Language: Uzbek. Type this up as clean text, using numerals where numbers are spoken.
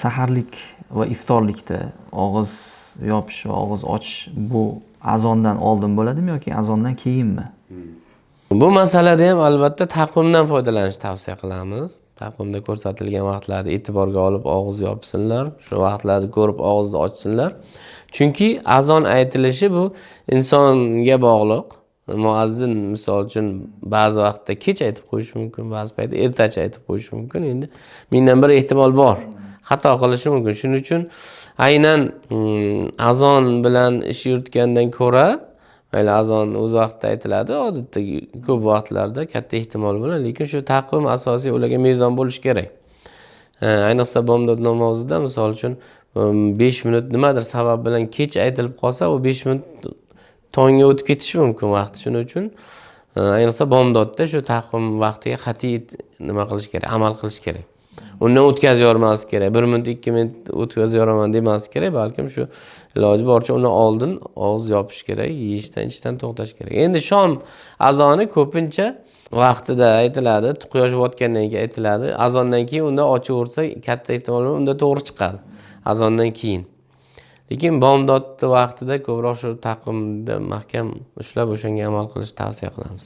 Saharlik va iftorlikda og'iz yopish va og'iz ochish bu azondan oldin bo'ladimi yoki azondan keyinmi? Bu masalada ham albatta taqvimdan foydalanishni tavsiya qilamiz. Taqvimda ko'rsatilgan vaqtlarni e'tiborga olib og'iz yopsinlar, shu vaqtlarni ko'rib og'izni ochsinlar. Chunki azon aytilishi bu insonga bog'liq. Muazzin misol uchun ba'zi vaqtda kech aytib qo'yishi mumkin, ba'zi paytda ertacha aytib qo'yishi mumkin. Endi mingdan bir ehtimol bor. Xato qilishi mumkin. Shuning uchun aynan azon bilan ish yuritgandan ko'ra, mayli, azon o'z vaqtida aytiladi, odatda ko'p vaqtlarda katta ehtimol bilan, lekin shu taqvim asosiy ularga mezon bo'lishi kerak. Ayniqsa bomdod namozida misol uchun 5 minut nimadir sabab bilan kech aytilib qolsa, u 5 minut tongga o'tib ketishi mumkin vaqti. Shuning uchun ayniqsa bomdodda shu taqvim vaqtiga qat'iy nima qilish kerak, amal qilish kerak. Undan o'tkazib yubormaslik kerak. 1 minut, 2 minut o'tkazib yuboraman demaslik kerak, balkim shu iloji boricha undan oldin og'iz yopish kerak, yeyishdan, ichishdan to'xtash kerak. Endi shom azoni ko'pincha vaqtida aytiladi, quyosh botgandan keyin aytiladi. Azondan keyin unda ochaversa katta ehtimol bilan unda to'g'ri chiqadi. Azondan keyin. Lekin bomdodni vaqtida ko'proq shu taqvimda mahkam ushlab o'shanga amal qilishni tavsiya qilamiz.